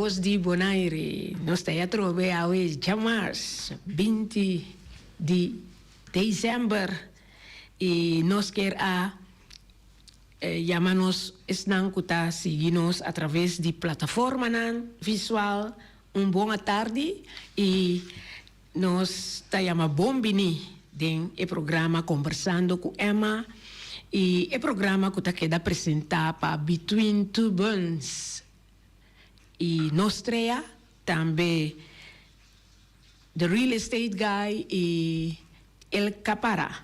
Voz di Bonaire. Nos ta ya trobe awe djamars 20 di december y nos kier a yama nos esnan cu ta sigui nos a traves di plataformanan visual un bon atardi y nos ta yama bon bini den e programa Conversando cu Emma y e programa cu ta keda presenta pa Between Two Buns y nos trea tambe The Real Estate Guy y El Capara.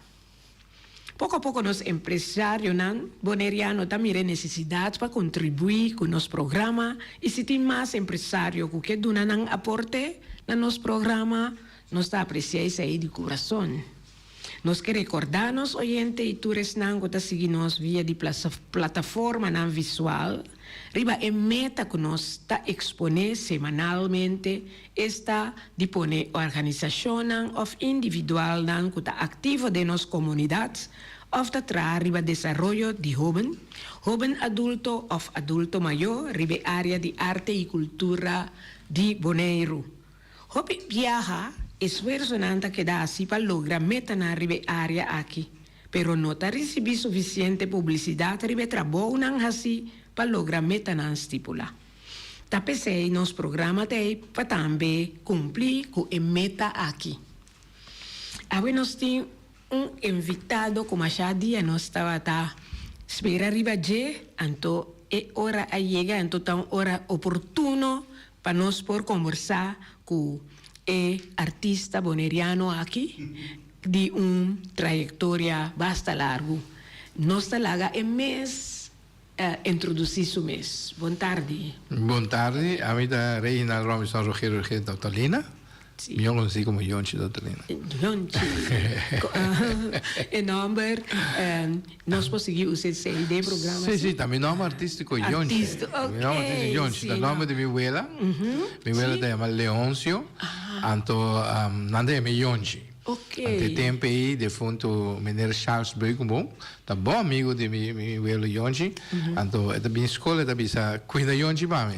Poco a poco nos empresarionan boneriano ta mira e necesidad pa contribui cu nos programa y si tin mas empresario cu ke duna nan aporte na nos programa, nos ta aprecia esey di curason. Nos ke recorda nos oyente y tur esnan cu ta sigui nos via di plataformanan visual riba e meta cu nos ta expone semanalmente, Esta di pone organisashonnan òf individualnan ku ta aktivo den nos komunidat òf ta traha riba desaroyo di hóben, hóben adulto òf adulto mayó riba e área di arte i kultura di Boneiru. Hopi biaha esfuersonan ta keda hasi pa logra metanan riba e área aki, pero no ta risibí sufisiente publisidat riba e trabounan hasi pa logra metanan stipulá. Ta p'esei nos programa ta ei pa tambe kumpli ku e meta aki. Awe nos tin un invitado ku masha dia nos tabata spera riba dje, anto e ora a yega, anto ta un ora oportuno pa nos por kombersá ku e artista boneriano aki di un trayektoria basta largu. Nos ta laga e mes introduci su mes. Bon tardi. Bon tardi, ami ta Reginald Robinson Rogerio Rogerio Doctorlina. Sí. Mihor conoci como Yonchi Doctorlina. Yonchi. E nomber nos por sigui usa esey den programa? Sí, sí, ta mi nomber artistico Yonchi. Artistico, ok. Mi nomber artistico Yonchi, ta nomber di mi wela. Mi wela ta yama Leoncio, anto nan ta yama Yonchi. Ok. Anto e tempo ey defunto meneer Charles Beukenboom ta bon amigo di mi mi welo Yonchi. Anto e ta bin skol e ta bisa cuida Yonchi pa mi.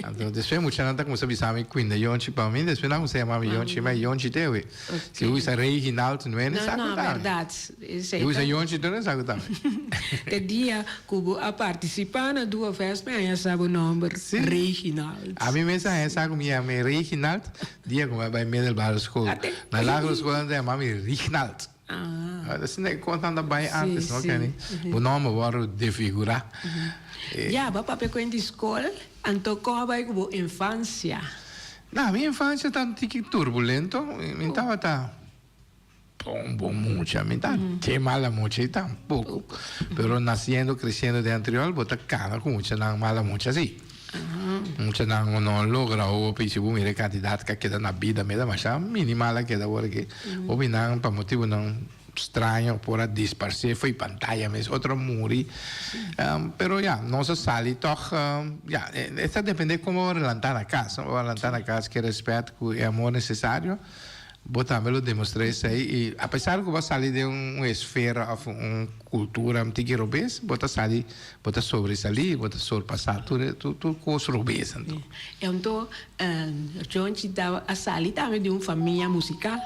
Anto despues muchanan ta cuminsa bisa mi cuida Yonchi pa mi. Despues nan cuminsa yama mi Yonchi ma Yonchi te awe. Si bo bisa Reginald no hende sa No, cu no, ta mi. berdad. Si bo bisa Yonchi tur hende sa cu ta mi. Te dia cu bo a participa na Duo Fest mi a haña sa bo nomber Reginald. Ami mes a haña sa cu mi yama Reginald. Dia ku mi a bai middelbare school, na lagere school nan ta yama mi Rignald. Asina e kos nan ta bai antes, no Kenny? Bo nòmber wòrdu defigurá. Ya, bo a papia ku hende di skol, anto kon a bai ku bo infansia? Na, mi infansia ta un tiki turbulento. Mi tabata bon bon mucha, mi ta te mala mucha i tampoco. Pero naciendo, creciendo den Antriol, bo ta cana cu muchanan mala mucha si. Muchanan cu no logra hopi, si bo mira e cantidad cu a keda na bida meda masha minimal a keda awor aki. Hopinan pa motibonan straño por a disparce fo'i pantaya mes, otro a muri. Pero ya, nos a sali toch, ya, e ta depende como bo a lanta na cas, bo a lanta na cas cu e respet, cu e amor necesario. Bo tambe lo demostrá esei i apesar ku bo a sali den un esfera òf un kultura un tiki robes, bo ta sali, bo ta sobresalí, bo ta sorpasá tur e tur tur kos robes anto. Anto Jonchi ta a sali tambe di un famia musikal?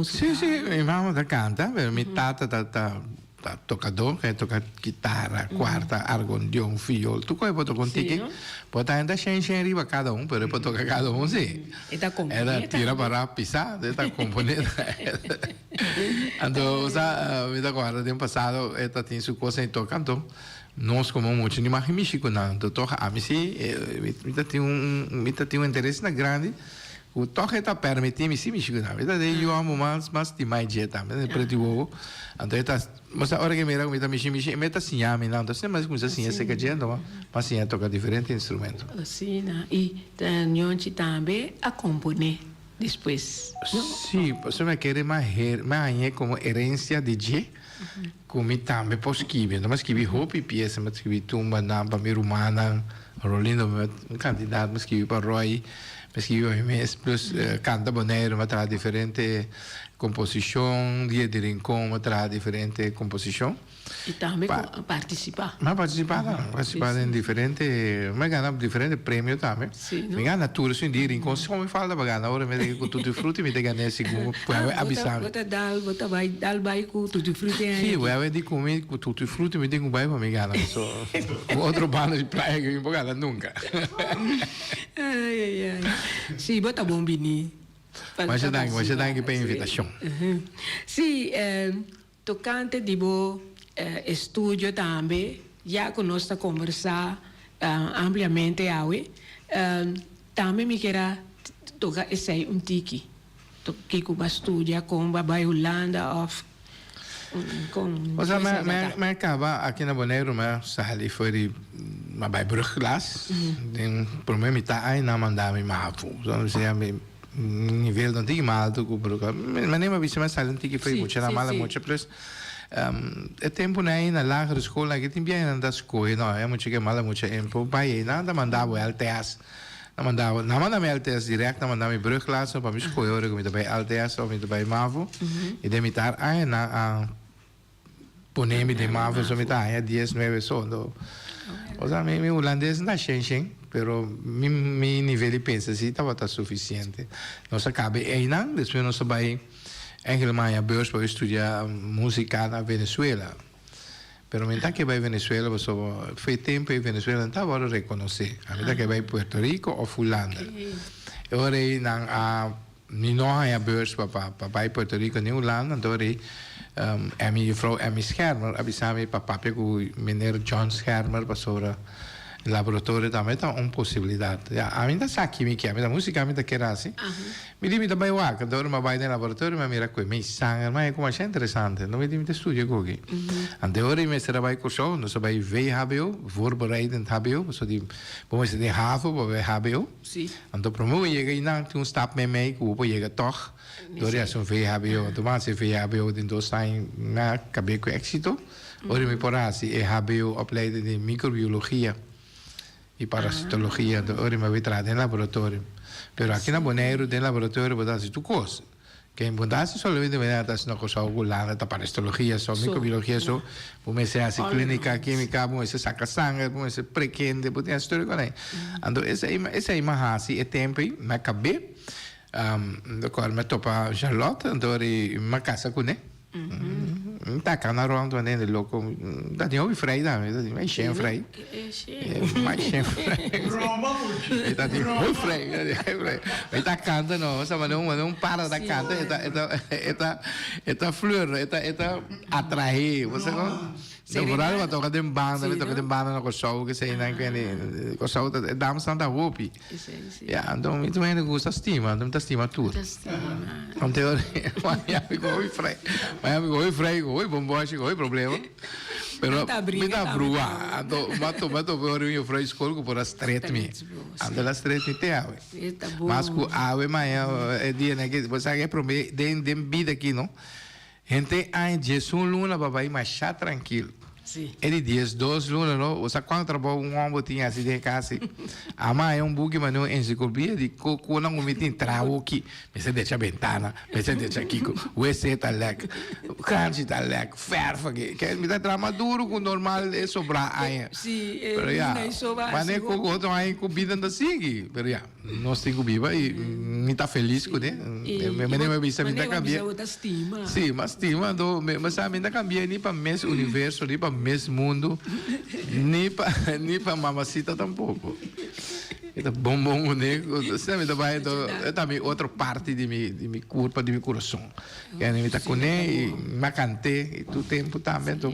Sí, sí, mi mama ta kanta, pero mi tata ta ta Ta tocador, e toca kitara, cuarta, argondion, fiol, tur cosa e por toca un tiki. Por ta henter shen shen riba cada un, pero e por toca cada un si. E ta componé E ta tira para pisa, e ta componé. Anto, sa, mi ta acorda den pasado e ta tin su cosa e toca, anto nos como mucha ni mag mishi cu nan. Anto toch ami si, mi ta tin un, mi ta tin un interes na grandi. Ku tòg e ta pèrmití mi si mi shikuná. Mi ta den yu amo mas mas stimá e dje tambe, den preti wowo. Anto e ta, bo sa ora ke mira ku mi ta mishi mishi, e ta siña mi nan. Anto asina mi kuminsá siña serka dje, anto mi a siña toka diferente instrumento. Asina. I Ñonchi tambe a komponé despues, no? Sí, pasobra mi a kere mi a her, mi a hañ'é komo herensia di dje ku mi tambe por skibi. Anto mi a skibi hopi piesa, mi a skibi tumbanan pa mi rumannan, Rolindo, un kantidat mi a skibi pa Roy. Mi a skibi pa mi mes, plus Canta Boneiru mi a traha diferente komposishon, Dia di Rincon mi a traha diferente komposishon. I tambe ku a partisipá. Mi a partisipá tambe, mi a partisipá den diferente, mi a gana diferente premio tambe. Mi gana tur esun di Rincon, si mi falta pa gana ora mi ta ku Tutti Frutti mi ta gan'é segun Wewe a bisa mi. Bo ta dal, bo ta bai dal bai ku Tutti Frutti aña aki. Si, Wewe di ku mi ku Tutti Frutti mi tin ku bai pa mi gana, so ku otro banda di playa ku mi por gana nunka. Ai ai ai, si bo ta bon bini. Masha danki, masha danki pa e invitashon. Si. Tokante di bo estudio tambe, ya ku nos ta kombersá ampliamente awe, tambe mi kier a toka esei un tiki. Kiko bo a studia, kon bo a bai Hulanda òf kon Osea, mi a kaba aki na Boneiru, mi a sali for di, mi a bai brugklas, den prome mitá aña nan a manda mi Mavo. Osea, mi. Nivel no tiki mas alto ku Brooklyn. Manera mi a bisa mi a sali un tiki for mucha na mala mucha plus e tempunan ei na lagere skol aki tin biaha nan ta skohe no e mucha ke mala mucha e por bai ei nan ta manda bo LTS nan manda bo nan manda mi LTS direct nan manda mi brugklas pa mi skohe ora ku mi ta bai LTS of mi ta bai mavo i den mitar aña nan a Pone mi den mavo so mi ta haña dies nuebe so ndo osea mi mi hulandes no ta shen shen pero mi mi nivel di pensa si tabata sufisiente nos a kabe einan despues nos a bai Engel a haña beurs pa studia musica na Venezuela pero mi ta ke bai Venezuela pasobra for e tempo ei Venezuela no tabata rekonosé ami ta ke bai Puerto Rico of Hulanda e ora ei nan a Mi no haña beurs pa pa bai Puerto Rico ni Hulanda, anto rei Emmy, juffrouw Emmy Schermer a bisa mi pa papia ku meneer John Schermer pasobra laboratorio tambe ta un posibilidat. Ya, ami ta sa ki mi ke, ami ta musika mi ta kere hasi. Mi di mi ta bai wak, anto ora mi a bai den laboratorio mi a mira ku e mei sanger, mi a haña ku masha interesante, anto mi di mi ta studia ku aki. Anto e ora mi mester a bai Kòrsou, nos a bai VHBO, Voorbereidend HBO, pasobra di bo mester tin havo pa bai HBO. Sí. Anto prome bo yega einan tin un stap meimei ku bo por yega tòg dor di hasi un VHBO. Anto mi a hasi e VHBO den dos aña mi a kab'é ku éksito. Ora mi por a hasi e HBO opleiding di microbiologia i parasitologia. Anto ora mi a bai traha den laboratorio. Pero aki na Boneiru den laboratorio bo ta hasi tur kos. Ke importancia solamente manera ta hasi na Kòrsou ku Hulanda ta parasitologia so, microbiologia so, bo mester hasi klinika kimika, bo mester saka sanger, bo mester prek hende, bo tin hasi tur e kos ei. Anto esei esei mi a hasi e tempu ei, mi a kab'é, mi kòrda mi a topa Charlotte, anto mi a kasa kuné. Mi ta kana rond manera di loko. Ta tin hopi vrij tambe. Ta tin mai shen vrij. Mai shen vrij. Ta tin hopi vrij. Mi ta kanta no. Sa manera un manera un para ta kanta e ta e ta e ta e ta fleur e ta e ta atraé. Bo sa kon? Vooral bo toka den banda, mi toka den banda na Kòrsou keseinan kende. Kòrsou ta e damsnan ta hopi. Ya, anto mi ta hende gusta stima, anto mi ta stima tur. Anto mi ku hopi frei, mi ku hopi frei, ku hopi bomboshi, ku hopi problema. Pero mi ta brua, anto mi a tuma tope ora mi juffrouw di skol ku por a stret mi. Anto el a stret mi te awe. Mas ku awe maña e dianan aki, bo sa ke prome den den bida aki no, Henter aña diesun luna pa bai masha trankil. E di diesdos luna no, bo sa kuantu trabou un hòmber tin hasi den e kas ei. Ama haña un buki manera un ensiklopia di ku nan ku mi tin traha hoki. Mester decha bentana, mester decha kiko, wc ta lèk, kranchi ta lèk, fèrf aki. Ke mi ta traha mas duru ku normal e sobrá aña. Pero ya, manera ku otro aña ku bida ta sigui. Pero ya. Nos tin ku biba i mi ta felis kuné. Manera mi a bisa mi ta kambia. Sí, mi a stima. Anto mi sa mi ta kambia ni pa mes universo, ni pa mes mundu, ni pa ni pa mamasita tampoko. Mi ta bon bon kuné. Asina mi ta bai anto e ta mi otro parti di mi di mi kurpa, di mi kurason. Mi ta kuné i mi a kant'é i tur tempu tambe anto.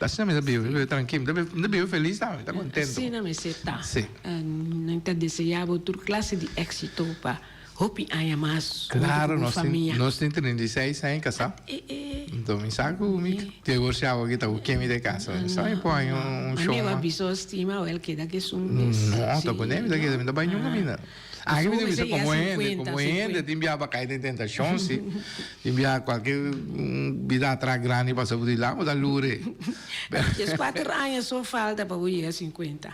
Asina mi ta biba, mi ta biba trankil, mi ta biba felis tambe, mi ta kontento. Asina mester ta. Sí. Nan ta desea bo tur klase di éksito pa hopi aña mas huntu Claro, ku bo nos tin, famia. nos tin 36 aña kasá. E e. Enton mi sa ku mi divorsiá aki ta ku ken mi ta kasa. Mi sa mi por haña un Manera shon. bo a bisa bo stima, awel keda ku esun mes. No, ta ku mi ta keda, mi ta bai nunka mi na. Aki mi ta bisa komo hende, komo hende tin biaha pa kai den tentashon si. Tin biaha kualke bida atras grandi pasa bo di la bo ta lure. Djes kuater aña so falta pa bo yega sinkuenta.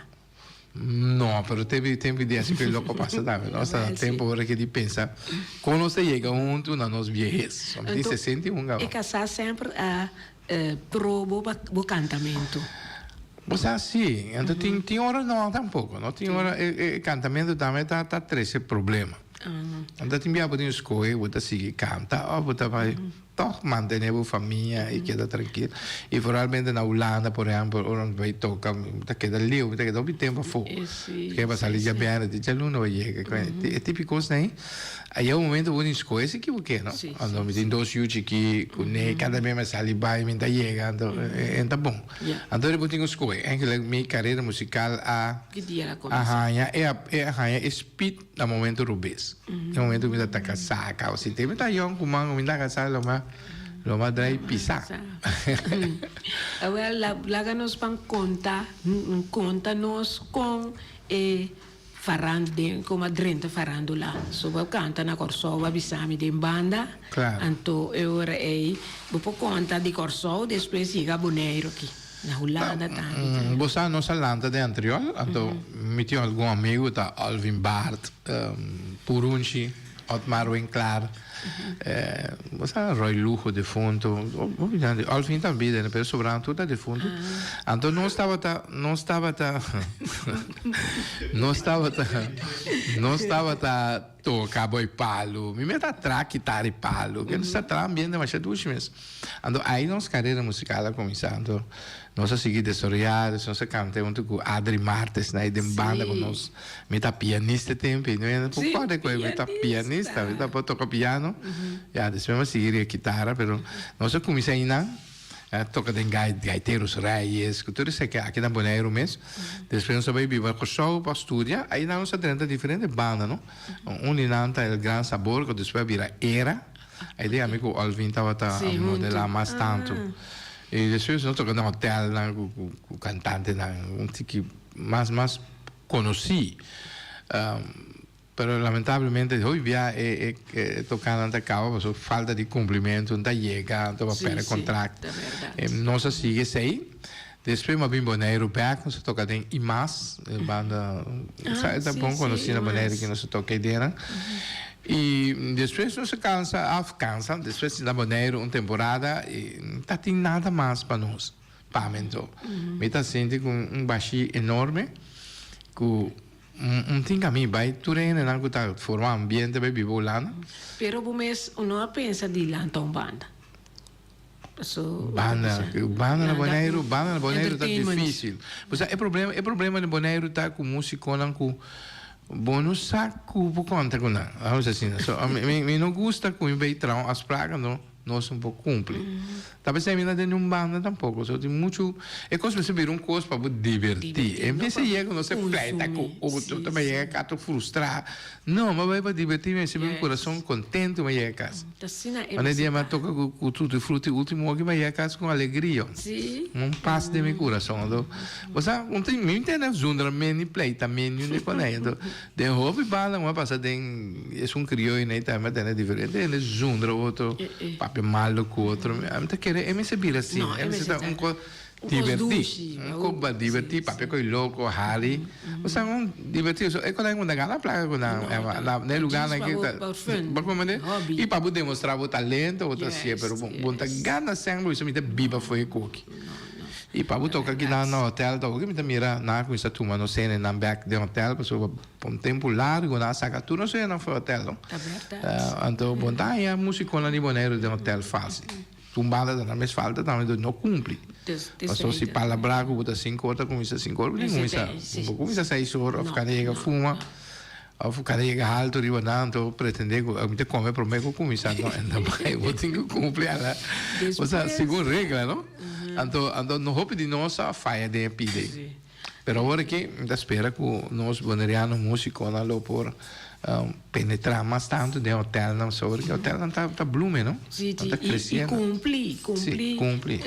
No, pero tempo tempo di así que loco pasa tambe, no? Hasta tempo ora que di pensa con nos ta yega hunto na nos viejes. Som di 61 gaba. E casá semper a pro bo bo cantamento. Bo sa si, anto tin tin ora no tampoco, no? Tin ora e e cantamento tambe ta ta trece problema. Anto tin bia bo tin scoge bo ta sigui canta of bo ta bai Tòg mantené bo famia i keda trankil. I vooralmente na Hulanda, por ehèmpel, ora mi bai toka, mi ta keda leu, mi ta keda hopi tempu afó. Ke pa sali djabièrnè te djaluna bo yega. E tipi kosnan ei, a yega un momento bo tin skohe si ki bo ke, no? Anto mi tin dos yu chikí kuné, kada bes mi a sali bai mi ta yega, anto e ta bon. Anto bo tin ku skohe. Eigenlijk mi karera musikal a a haña e a haña e speed. Na momento rubes. Na momento mi ta ta casá caba si te mi ta yong cu man mi ta casá lo ma lo ma drai pisá. Awel laga nos ban conta conta nos con e faran den como a drenta farandula. So bo a canta na Corsou bo a bisa mi den banda. Claro. Anto e ora ey bo por conta di Corsou despues yega Boneiru aki. Na Hulanda tambe. Bo sa nos a lanta den Antriol, anto mi tin algun amigu ta Alvin Baart, Purunchi, Otmar Winklaar, bo sa Roy Lugo defunto, hopi hende, Alvin ta bida pero sobrá tur ta defunto. Anto nos tabata, nos tabata, nos tabata, nos tabata toka boy palu, mi mester a traha kitara i palu, ke nos ta traha ambiente masha dushi mes. Anto ai nos carera musical a cuminsa, anto nos a sigui desaroya, despues nos a canta hunto cu Adri Martes na den banda cu nos, mi ta pianista e tempo ei, no por corda cu mi ta pianista, mi ta por toca piano, ya despues mi a sigui riba kitara, pero nos a cuminsa einan, a toca den Gaiteros Reyes, cu tur esaki aki na Boneiru mes, despues nos a bay biba Corsou pa studia, einan nos a drenta diferente banda no, un di nan ta El Gran Sabor cu despues a bira Era. Ai den ami ku Olvin tabata modelá mas tantu. I despues nos toka den hotelnan ku ku kantantenan un tiki mas mas konosí. Pero lamentablemente hopi bia e e tokanan ta kaba pasobra falta di kumplimentu no ta yega, ta pèrdè kontrakt. Nos a sigui esei. Despues mi a bin Boneiru bèk, nos a toka den Imas, e banda sa e ta bon konosí na Boneiru ki nos a toka eidenan. I despues nos a kansa, af kansa, despues na Boneiru un temporada i no ta tin nada mas pa nos, pa mi anto. Mi ta sinti ku un bashí enorme ku un tin kami bai tur e hendenan ku ta forma ambiente bai biba Hulanda. Pero bo mes no a pensa di lanta un banda? Banda, banda na Boneiru, banda na Boneiru ta difícil. Bo sa e problema, e problema na Boneiru ta ku músikonan ku bo no sa ku bo konta ku nan. Vamos asina. So, mi, mi no gusta ku mi bay traha un afspraak anto nos no por kumpli. Ta p'esei mi no ta den un banda tampoko. So tin muchu, e kos mester bira un kos pa bo dibertí. En bes di yega ku nos ta pleita ku otro, ta bay yega kato frustrá. No, mi a bai pa divertí mi a sinti mi kurason kontentu mi a yega kas. Unda e dia mi a toka ku Tutti Frutti ultimo oki mi a yega kas ku alegria, un pas den mi kurason. Anto, bo sa, un tin mi tende zundra men ni pleita men ni un konei. Anto, den hopi banda ku mi a pasa den esun krioyo nei tambe mi a tende diferente hende zundra otro, papia malo ku otro. Mi ta kere e mester bira asina, e mester ta un kos. Divertí. Un kos pa divertí, papia ku e loko, hari. Osea un divertí. So e kos ku ta gana plaka ku nan, na e lugánan aki ta, bo comprende? I pa bo demostrá bo talento, bo ta hasié, pero bo no ta gana sèn, bo bisa mi ta biba for e koki. I pa bo toka kinan na hotèl ta oke mi ta mira nan a kuminsá tuma nos hendenan bèk den hotèl pasobra pa un tempu largu nan a saka tur nos hendenan for hotèl, no? Anto bo no ta haña musikonan di Boneiru den hotèl fásil. Un banda ta nan mes falta tambe dor no cumpli. Pasobra si palabra cu bo ta cinco or ta cuminsa cinco or bo tin cuminsa bo cuminsa seis or of cada yega fuma of cada yega halto riba nan to pretende cu mi ta come prome cu cuminsa no enta bay bo tin cu cumpli ala osea segun regla no anto anto no hopi di nos a faya den e pida. Pero awor aki mi ta spera cu nos Boneriano musiconan lo por penetra mas tanto den hotelnan pasobra cu hotelnan ta ta bloemen no. Si, si, y cumpli, cumpli, cumpli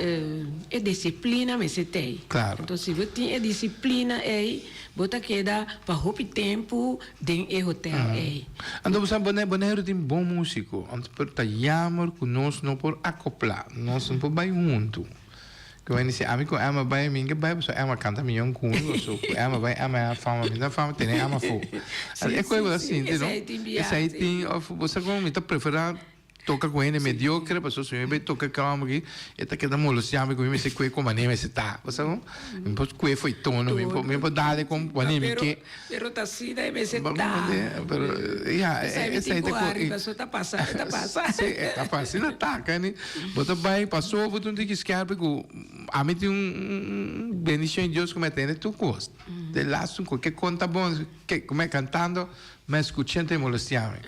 e disciplina mester ta ey. Claro. Entonces si bo tin e disciplina ey bo ta keda pa hopi tempo den e hotel ey. Anto bo sa Boneiru tin bon musico, anto pero ta jammer cu nos no por acopla, nos no por bay hunto. Ku mi si ami ku Emma bai, mi ke bai pasobra Emma kanta miyon ku mi, pasobra ku Emma bai Emma ya fama, mi ta fama tene Emma afó. E koe bo ta sinti no? Esei tin of bo sa kon mi ta preferá toka ku hende mediokre pasobra si mi bai toka ku hòmber aki e ta keda molestiá mi ku mi mester kue kon manera mester ta. Bo sa kon? Mi por kue fo'i tono, mi por mi por dale kon wanneer mi ke. Pero ta asina e mester ta. Pero ya, esei ta ku. Pasobra ta pasa, e ta pasa. Si, e ta pasa. Asina ta, kende. Bo ta bai paso bo ta un tiki skèrpi ku ami tin un bendishon di Dios ku mi a tende tur kos. De laatste ku ke kon ta bon, ke ku mi a kantando, mi a skuch'é ta molestiá mi.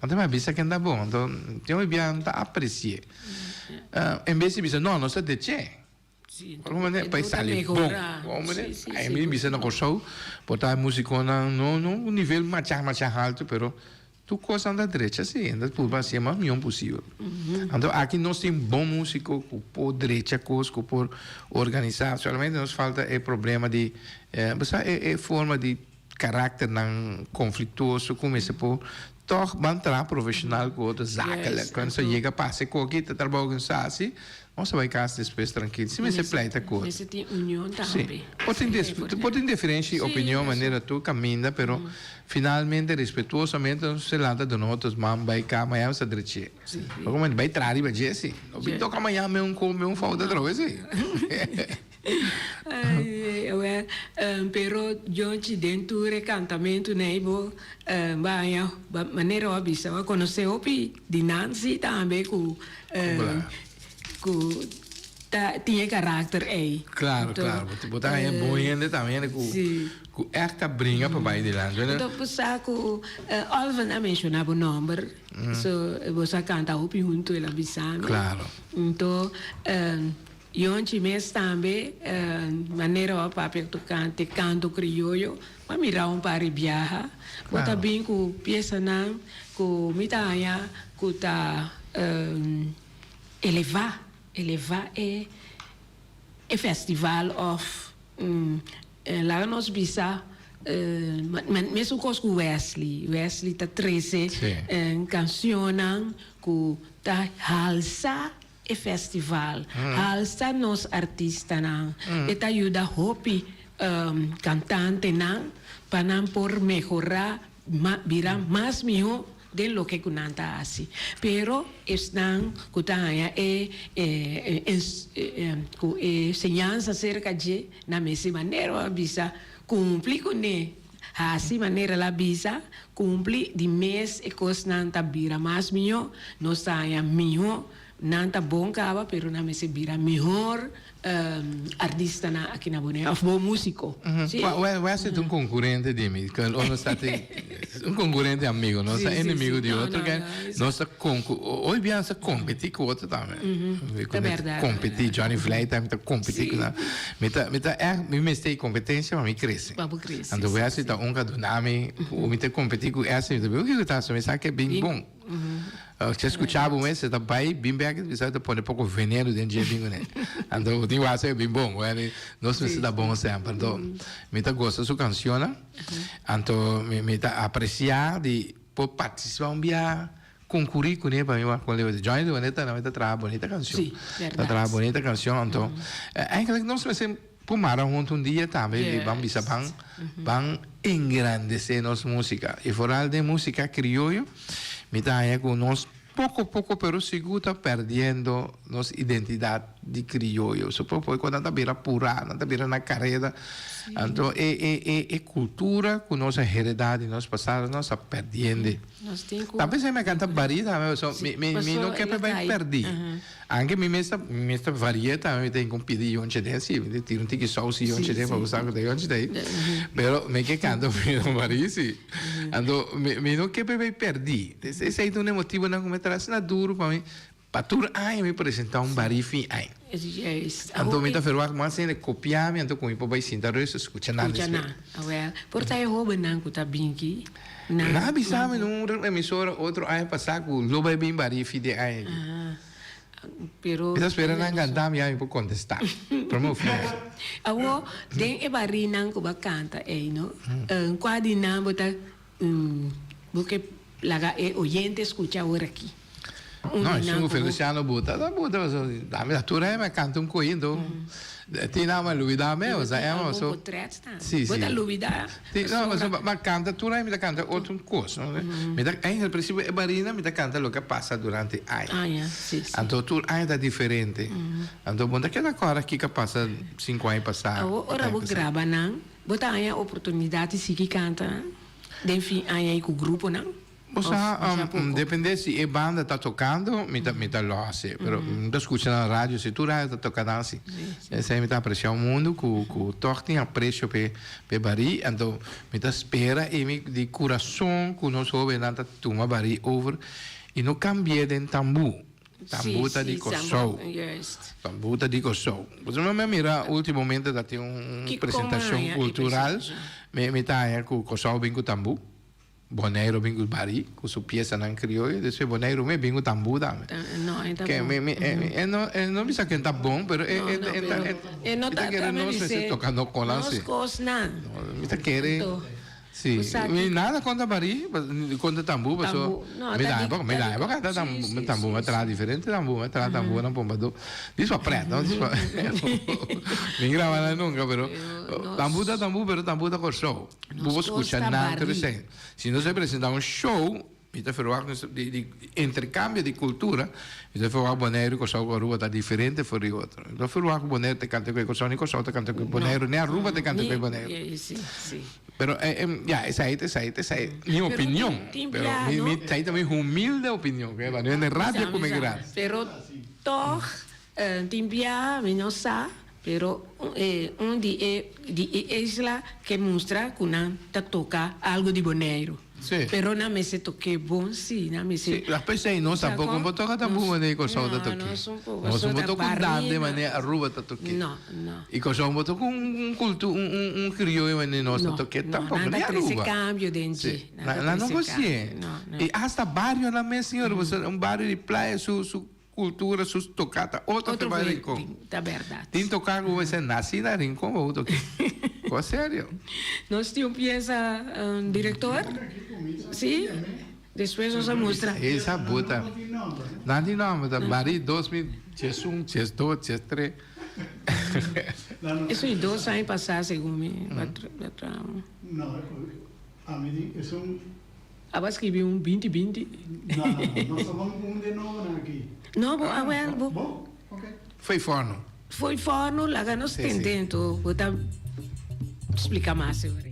Anto mi a bisa ken ta bon, anto tin hopi bia no ta apresi'é. En bes di bisa, no, nos ta dech'é. Algun manera pa e sali bon. Ai mi bisa na Kòrsou por ta e musikonan no no un nivel machá machá haltu pero tur kos nan ta drecha si, nan ta purba hasi e mas mihó posibel. Anto aki nos tin bon musiko ku por drecha kos, ku por organisá, solamente nos falta e problema di bo sa e forma di karakternan konfliktuoso ku mester por tòg ban traha profeshonal ku otro zakelijk. Cuando sa yega pasa e koki ta trabou ku sa hasi, nos a bai kas despues trankil sin mester pleita ku otro. Mester tin union tambe. Si. Por tin por tin diferensha di opinion manera tur kaminda pero finalmente respetuosamente nos mester lanta duna otro man bai kama ya nos a dreché. Por como bai traha riba dje si. No bin toka mañana me un ko me un fouta atrobe si. Awel, pero Jonchi den tur e kantamentu nei bo baña manera bo a bisa bo a konosé hopi di Nancy tambe ku ku ta tin e karakter ei. Klaro, klaro. Bo ta haña bon hende tambe, hende ku ku ègt ta bringa pa bai dilanti. Anto bo sa ku Olvin a menshoná bo nòmber, so bo sa kanta hopi huntu el a bisa mi. Klaro. Anto Yonchi mes tambe, manera bo a papia tocante canto crioyo, bo a mira un par di biaha. Bo ta bin cu piesanan cu mi ta haña cu ta eleva, eleva e festival of laga nos bisa mesun cos cu Wesley. Wesley ta trece cancionnan cu ta halsa E festival halsa nos artistanan. E ta yuda hopi cantantenan pa nan por mehora, bira mas miho den loke cu nan ta haci. Pero esnan cu ta haña e cu e enseñansa cerca dje, nan mester manera a bisa cumpli cune, haci manera el a bisa, cumpli di mes e cosnan ta bira mas miho, nos ta haña miho. Nan ta bon caba pero nan mester bira mihor artistanan aki na Bonaire of bon musico. Si. Wesley ta un concurrente di mi, nos ta tin un concurrente amigo, nos ta enemigo di otro, nos ta concu, hoy bia nos ta competi cu otro tambe. Ta berdad. Competi, Johnny Vlei tambe ta competi cu nan. Mi ta, mi ta echt, mi mester e competencia pa mi crece. Pa bo crece. Anto Wesley ta un ca duna mi, cu mi ta competi cu Wesley, mi ta bisa, kico ta haci? Mi sa ke bin bon. Si skuchá bo mes, e ta bai bin bèk, bisa ta pone poko veneno den dje bin kuné. Anto bo tin wak sa bin bon. Wèl, nos mester ta bon semper. Anto mi ta gosa su kanshonnan. Anto mi ta apresiá di por partisipá un bia, konkurí kuné pa mi wak kon leu. Johnny de Boneta tambe ta traha bonita kanshon. Ta traha bonita kanshon. Anto eigenlijk nos mester por mara huntu un dia tambe di ban bisa ban ban engrandesé nos músika. I foral den músika krioyo mi ta haña ku nos poko poko pero sigur ta pèrdiendo nos identidat di krioyo. So poko poko nan ta bira purá, nan ta bira na kareda. Anto e e e e kultura ku nos a heredá di nos pasado nos ta pèrdiendo. Tambe esei mi a kanta barí tambe pasobra mi mi mi no ke pa bai pèrdí. Anke mi mes ta mi mes ta varia tambe mi tin ku pidi yonchi den si mi tira un tiki sous y yonchi den pa bo sa ku ta yonchi ta ei pero mi ke kanta mi no varia si anto mi mi no ke pa e bai perdi esei ta un e motibonan ku mi ta asina duru pa mi pa tur aña mi presenta un bari fin aña anto mi ta verwagt mas hende kopia mi anto ku mi por bai sinta rus skucha nan despues. Por ta e hobennan ku ta binki nan. Nan a bisa mi na un emisora otro aña pasa ku lo bai bin bari fin di aña aki. Pero. Mi ta spera nan kanta mi ya mi por kontestá. Prome of no. Awor den e barinan ku bo a kanta ei no, kua di nan bo ta bo ke laga e oyente skucha awor aki? Un No, di esun nan ku ku bo. Feliciano buta, ta buta paso dame ta tur hende a kanta un koindo. Tin nan a lubida me, Bo o sea, tin ema algun paso. potret ta. Si, Bo si. ta lubida. Si, no, Pasobra. paso ma kanta tur aña mi ta kanta otro kos, no. Mi ta, eigenlijk principio e barina mi ta kanta loke a pasa durante aña. Aña, si, si. Anto tur aña ta diferente. Anto bo no ta keda kòrda kiko a pasa sinku aña pasá. Awor ora bo graba nan, bo ta haña oportunidat di sigui kanta den fin aña ei ku gruponan? Bo sa, depende si e banda ta tokando, mi ta mi ta lòs e, pero mi ta skucha na radio si tur radio ta toka nan si. Esei mi ta apresiá un mundu ku ku tòg tin apresio p'e p'e barí, anto mi ta spera i mi di kurason ku nos hóbennan ta tuma barí over i no kambi'é den tambú. Tambú ta di Kòrsou. Tambú ta di Kòrsou. Pasobra mi a mira últimamente ta tin un presentashon kultural, mi mi ta haña ku Kòrsou bin ku tambú. Boneiru bin ku barí, ku su piesanan krioyo, despues Boneiru mes bin ku tambú tambe. No, e ta Ke bon. mi mi e no e no bisa ken ta bon, pero e No, e no, e ta pero e e no mi ta ta kere ta mi nos mester bis'é toka no konan nos si. kosnan. Mi ta kere Anto, si bo sa mi ki nada kontra barí, kontra tambú paso Tambú, no, mi ta na di epoka mi ta na di epoka ta si, tambú si, tambú si, a traha si. diferente tambú, a traha tambú nan pombadó. Dis pa pret no, dis pa mi graba nan nunka pero Pero tambú ta nos tambú pero tambú ta Kòrsou. Nos Bo por kos skucha ta nan tur barí. esei. Si nos a presentá un show, mi ta ferwagt nos di di interkambio di kultura, mi ta ferwagt Boneiru, Kòrsou ku Aruba ta diferente for di otro. Mi ta ferwagt ku Boneiru ta kanta ku e Kòrsou, ni Kòrsou ta kanta ku e No, Boneiru, ni Aruba ta kanta ku ni e Boneiru. si, si. Pero ya, esei ta esei ta esei mi Pero opinion. tin tin Pero bia, mi no? mi esei ta mi humilde opinion, ke pa no hende Mi rabia sa, ku mi mi sa. grandi. Pero tòg tin bia mi no sa. Pero un di e di e isla ke mustra ku nan ta toka algu di Boneiru. Sí. Pero nan mester tok'é bon sí, nan mester. Sí, las p'esei nos Sa tampoco kon? por toka tambu Nos manera Kòrsou ta no, tok'é. nos un poco Nos so no por ta toka un dande barina. manera Aruba ta tok'é. No, no. I Kòrsou no por toka un un kultu un un un krioyo manera nos ta No, tok'é no, tampoco, nan ni ta trese Aruba. kambio den dje. Sí, Nan ta nan no trese por kambio. hasié. No, no. I hasta barionan mes, señor, pasobra un bario di playa su su Cultura sus toca ta otro Otro ke bai fe Rincon. Ta berdad. Tin toca cu mester naci na Rincon pa bo toque. Cosa serio. Nos tin un pieza director. Si. Despues nos a mustra. Esa buta. Nan tin nomber ta bari 2011, 12, 13. Eso y dos aña pasa segun mi. No, ami di esun. Aba skribi un 20 20. No, no, no, nos ta bon un de nobonan aki. No, bo a wel bo. Bo? Ok. Foi forno. Foi forno, laga nos Sí, sí. tende ento bo ta splika mas sobre.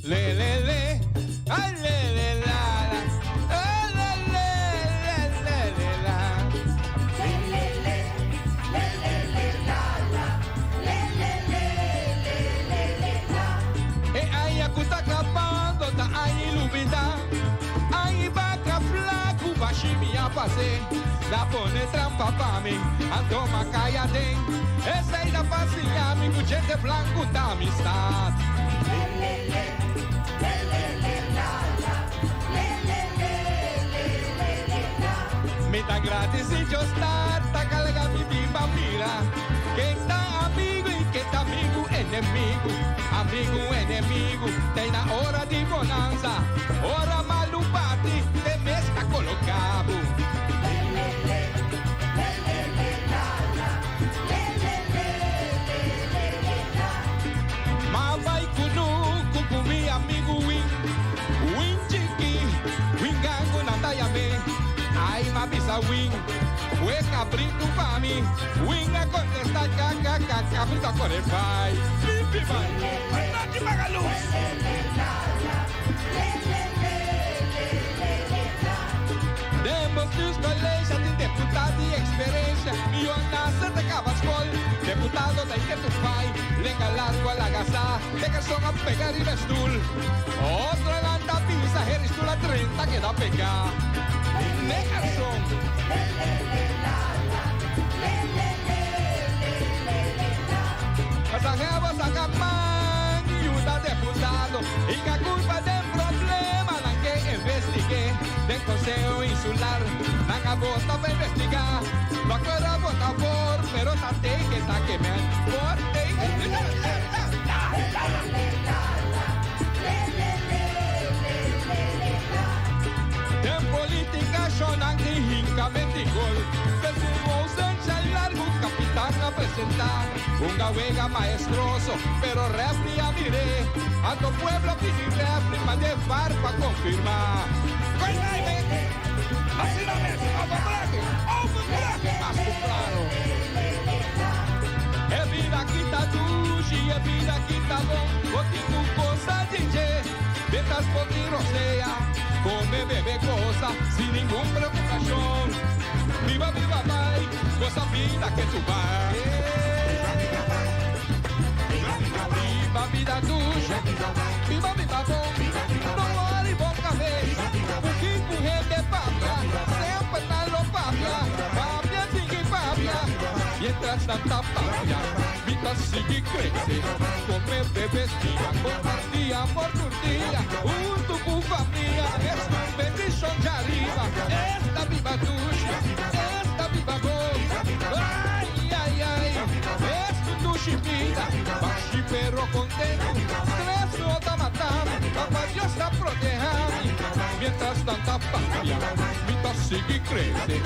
Le le le, ay le le la la, eh le le le le le la. E aña ku ta kapando ta aña ilumina. Aña baka flaku bashi mi a pas'é. Na pone trampa pa mi, anto m'a kai aden. Esei ta pa siña mi ku djente blanku ta amistad. Mi ta gradisí Dios Tata ka laga mi bin pa mira ken ta amigu i ken ta amigu enemigu. Amigu enemigu ta na ora di bonansa, ora malu bati te mes ta koloká bo. Ma bai kunuku ku mi amigu Win, Win chiki, Win gangu nan ta yam'é. Ai m'a bisa Win, Kue kabritu pa mi. Win a kontestá, Ka, ka, ka, kabritu a kore bai. Limpi bai. Nochi paga lus. Den bestuurscollege tin deputado di experencia, Mihó nase ta caba scol. Deputado ta ike tu pai, lenga largo a laga sa, te carson a pega riba e stoel. Otronan ta bisa heri stoel a drenta keda pega n'e carson. Pasahero saca man y yuda deputado y ca culpa den problemanan ke investigue den Conseho Insular. Nan a bota pa investiga. No a kora bota por, pero ta tegen ta ke men por tegen. Den politica shownan tin hinka mentiga. presentá Hunga wega maestroso, pero refri a mir'é Anto pueblo a pidi refri mand'é var pa konfirmá Koe Nijmegen, asina mes, overbrugge, overbrugge mas ku klaro E bida aki ta dushi, e bida aki ta bon Bo tin ku gosa di dje, mientras bo tin rosea Kome, bebe, gosa, sin ningun preokupashon Biba, biba bai, gosa bida ke tu bai Biba bida dushi, biba biba bon No wòri bo kabes, ku kin ku hende papia Semper nan lo papia, papia sigui papia Mientras nan ta papia, mi ta sigui krese Kome, bebe, stia, kompartí amor tur dia Huntu ku famia, es un bendishon djariba Esta biba dushi, esta biba bon Ai, ai, ai, es un dushi bida Bashi pero kontentu, stress no ta mata mi Papa Dios ta proteha mi Mientras nan ta papia, mi ta sigui krese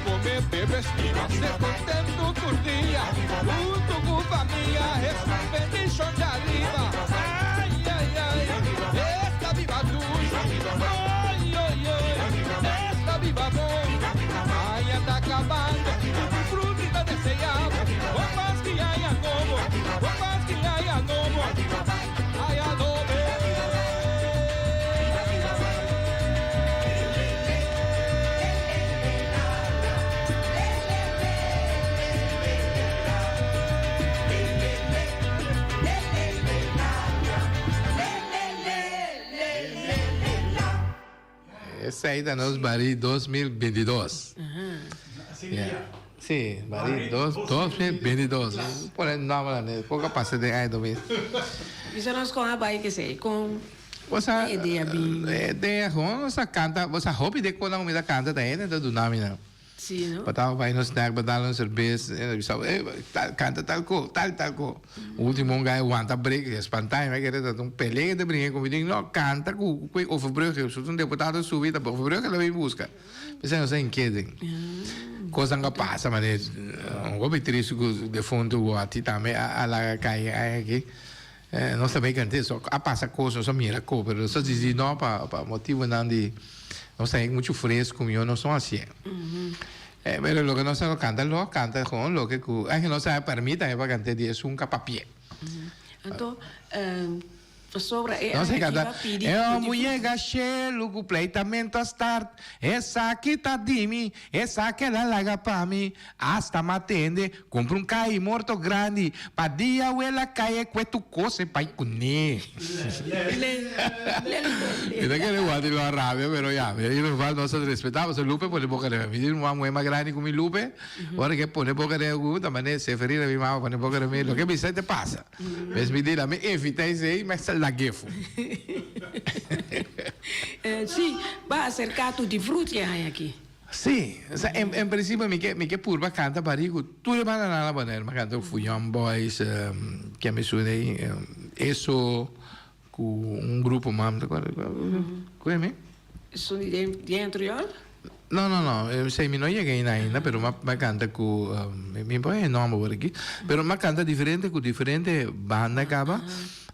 Kome, bebe, stima, ser kontentu tur dia Huntu ku famia, es un bendishon djariba Ai, ai, ai, esta biba dushi Oi, oi, oi, esta biba bon Aña ta kabando, tutti frutti ta deseabo Bon paski aña nobo, bon paski aña nobo Aña nobo. Esei ta nos barí 2022. Sí, barí 2022. Pone nomber na Poco pasa den aña 2000. Bisa nos con a bai kesei, con Bosa, e idea bin. E idea gewoon, nos a canta, bosa hopi de konan ku mi ta canta ta hende ta duna mi nan. Sí, no? Bo taba bai nos snack, bo dal un serbes, e ta bisa, eh, tal, canta tal ko, tal, tal ko. Ultimo un guy wanta break, e spanta, e kere ta un pelea ke ta bringa ku mi, di no, canta ku ku e overbrugge, su un deputado subi, ta overbrugge lo bin buska. P'esei nos a inkieten. Kosnan a pasa, mane, un hopi tristu ku defuntu Watty tambe a a laga kai ai aki. Nos ta bay cant'e so a pasa cos nos a mira co pero nos a dicidi no pa pa motibonan di nos ta mucho fresco mijo nos no haci'e pero loke nos a canta lo canta gewoon loke cu ay nos a permita pa cant'e di esun ca papia. Anto pasobra e Nos a aña canta ki ba pidi e tutti homo yega shelu cu pleitamento a start esaki ta di mi esaki el a laga pa mi Asta m'a tende, kumpra un kai morto grandi, pa dia wela kai e kue tu kos e bai kuné. Mi ta kere wak di lo a rabia, pero ya, mi in geval nos ta respetá, pasobra Lupe pone boka riba mi. Mi tin un muhé mas grandi ku mi Lupe, ora ke pone boka riba ku mi, ta manera Seferina mi mama pone boka riba mi, loke mi sa te pasa. Mes mi di, mi evita esei, mi a lag'é fu. Sí, ba aserká tutti frutti e haña aki. Sí, osea en en principio mi ke mi ke purba kanta bariku tur e bandanan na Bonaire, mi a kanta ku Fuyon Boys, ken mi suna ei, Eso ku un grupo mas, mi ta acorda ku e mi? Esun di den di Antriol? No no no, esei mi no yega ainda ainda, pero mi a kanta ku mi por e nomber por aki, pero mi a kanta diferente ku diferente banda kaba.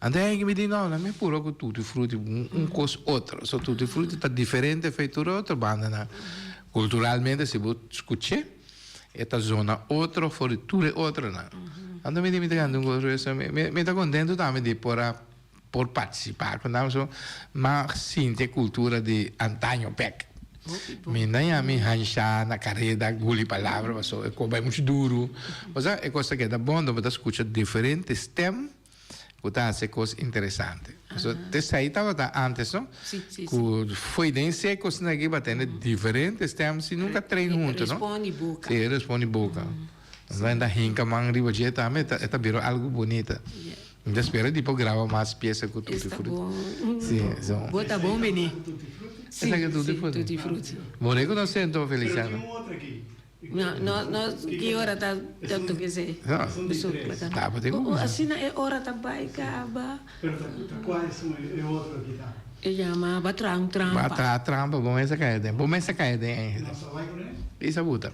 Anto e hende mi di, No, mi a purba ku Tutti Frutti, un kos otro. So Tutti Frutti ta diferente fei tur e otro bandanan. Kulturalmente si bo skuch'é, e ta zona otro for di tur e otronan. Anto mi di mi ta kanta un kos grueso. Mi ta kontentu tambe di por a por partisipá ku nan pasobra m'a sinti e kultura di antaño bèk. Mi na yami hanshá na kareda guli palabra pasobra e kos bai muchu duru. Osea e kos ta keda bon, bo ta skucha diferente stèm. Ku ta hasi kos interesante. So, esei tabata antes, no? Sí, sí, sí. Ku foi den seco asina aki ba tene diferente stem si nunca train hunto, no? Respondi boca. Sí, respondi boca. Nos a hinka man riba dje tambe, e ta bira algo bunita. Mi ta spera di por graba mas pieza ku Tutti Esta Frutti. bon. Sí, so. Bo ta bon bini. Sí, Esaki Tutti sí, Frutti. Tutti Frutti. Bo rekonosé anto, Pero Feliciano? tin un otro aki. No, no, no, ki ora ta tanto ke se. No. Esun di tres. Ta, bo tin Oh, ku. asina e ora ta bai kaba. Pero ta ta kua esun e otro aki ta? E yama ba traha un trampa. Ba traha trampa, bo mes a kai aden. Bo mes a kai aden eigenlijk. Nos a bai kuné? Isa buta.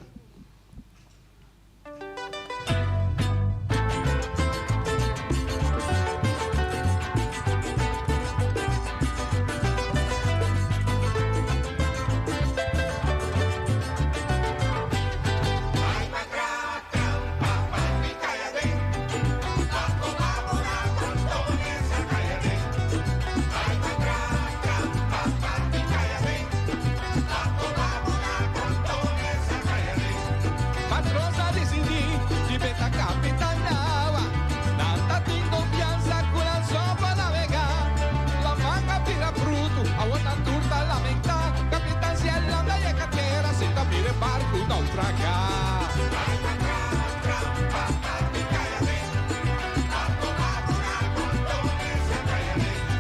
naufragá.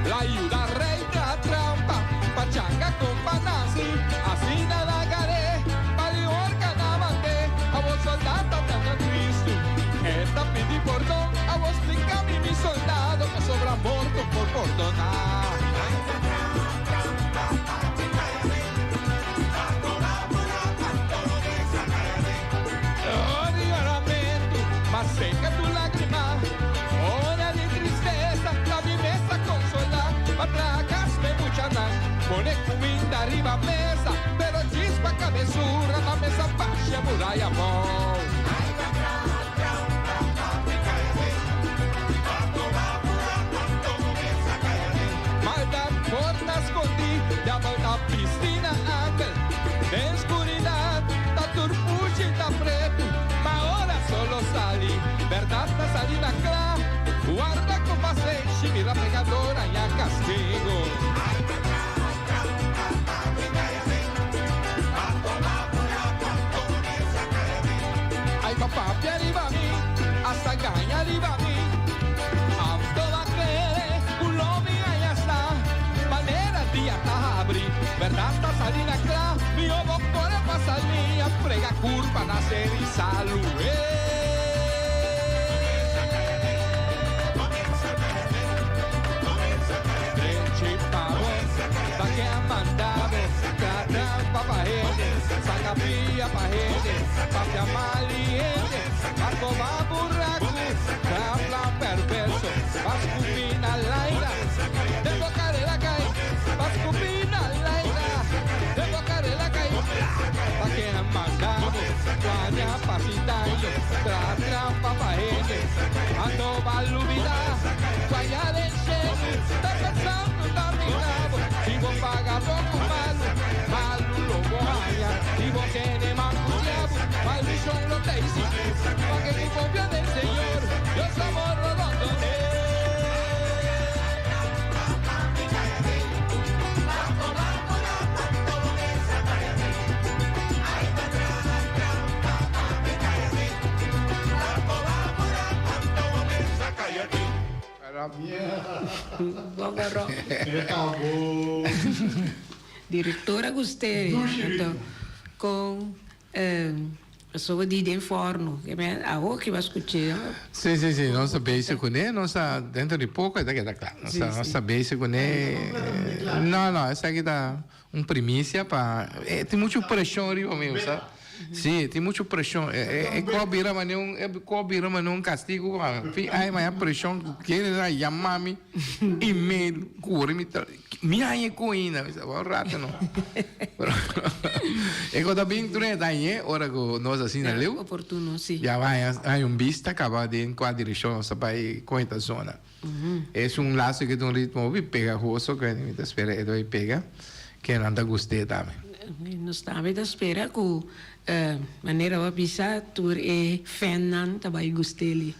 La yuda rei traha trampa, pachanga con panasi, asina nan gar'é, pa di horka nan mand'é. Awor soldá ta tanta tristu, e ta pidi pordon, awor splika mi mi soldado, pasobra morto por pordoná. Ora di yoramentu, ma seca tu lagrima, ora di tristesa, ta mi mes a consolá. Pa traha cas p'e muchanan, pone cuminda riba mesa, pero djis pa cabesura ta mesa basha muraya abou. Maldad por ta scondí, diabel ta bisti na angel. Den scuridad ta tur pushi ta pretu, ma ora solo sali, berdad ta sali na cla. Warda cu pasenshi, mira pecador haña castigo. Ay pa papia riba mi, hasta gaña riba mi. Anto a kere ku lo mi haña sa. Manera dia ta habri, bèrdat ta sali na kla. Mi obo kore pa salí, a frega kurpa na ser i salu. Drechi pa bo, pa ke a manda bo, tra trampa pa hende, saca pia pa hende, papia mal di hende, pa coba buracu, tra plan perverso, pa scupi na laira, den bo carera cay, pa scupi na laira, den bo carera cay, pa ke a manda bo, plania pa haci daño, tra trampa pa hende, anto ba lubida, guaya den shelu, ta pensando ta mira bo, si bo paga bo cu malu, malu lo bo haña, si bo tene man cu diablo, maldicion lo ta isi, pa ke cu confia den Señor, Dios amor lo rondone. Directora Gusteri anto con pasobra di den forno awo ki bo a scuche. Si si si nos ta bezig cune nos ta dentro di poco e ta keda cla nos ta bezig cune no no esaki ta Un primicia pa e tin mucho presion riba mi bo sa si tin mucho presion e ko bira mane un e ko bira mane un castigo pa mi fin ay maya presion cu kere a yama mi email curi mi ta mi haña e coina mi sa un rato no pero e ko ta bin tur e ta hañe ora cu nos asina leu Oportuno si. Ya bo haña haña un bista caba den cua direccion nos ta bay con e ta zona. Es un lazo ke ta un ritmo hopi pegahoso ke mi ta spera e ta pega ke nan ta gust'é tambe. Nos tambe ta spera ku manera bo a bisa tur e fannan ta bai gust'é li.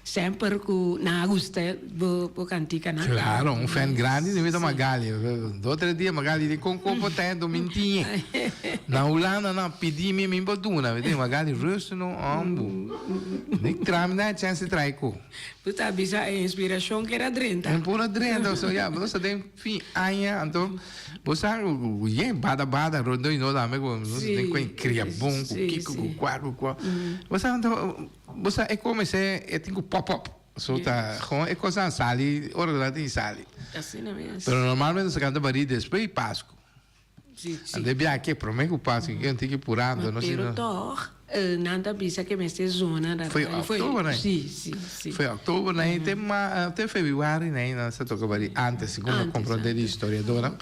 Semper ku nan a gusta bo kantikanan. Claro, un fan grandi di mi ta Magali. Dos tres dia Magali di kon kon por ta domintiñe. Na Hulanda nan a pidi mi mi por duna. Mi di Magali rustig no hombo. Ni traha mi na e chance di traha e ku. Bo ta bisa e inspiracion keda a drenta. E por a drenta, so ya, bo sa den fin aña, anto bo sa ku yen bada bada rondó i no tambe ku nos den ku kria bon ku kiko ku kua ku kua. Bo sa anto bo sa e komesé e tin ku pop up. So ta gewoon e kosnan sali ora nan tin sali. Asina mes. Pero normalmente nos ta kanta barí despues di Pasku. Ande bia ke prome ku Pasku ke un tiki purando no Pero tog nan ta bisa ke mester zona dat Foi oktober nai. Si si si. Foi oktober nai te ma te februari nai nan sa toka bari antes segun mi a kompronde di historiadornan.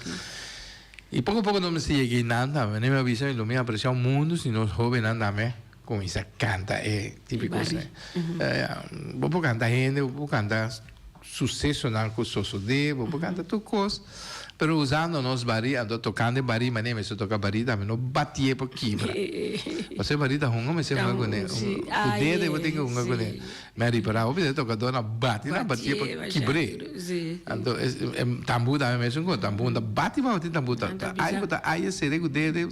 I poko poko nos mester yega einan tambe. Mi a bisa mi lo mi apresia un mundu si nos hobennan tambe kuminsa kanta e tipiko esei. Bo por kanta hende, bo por kanta susesonan ku sosodé, bo por kanta tur kos, pero usando nos barí, anto tokando e barí manera mester toka barí tambe, no batié pa kibra. Pasobra e barí ta hunga mester hunga kuné, ku dede bo tin ku hunga kuné. Mi a ripará hopi di e tokadónan bati nan batié pa kibr'é. Anto e tambú tambe mesun kos, tambú no ta bati pa bati tambú, ta ai bo ta ai e sere ku dede.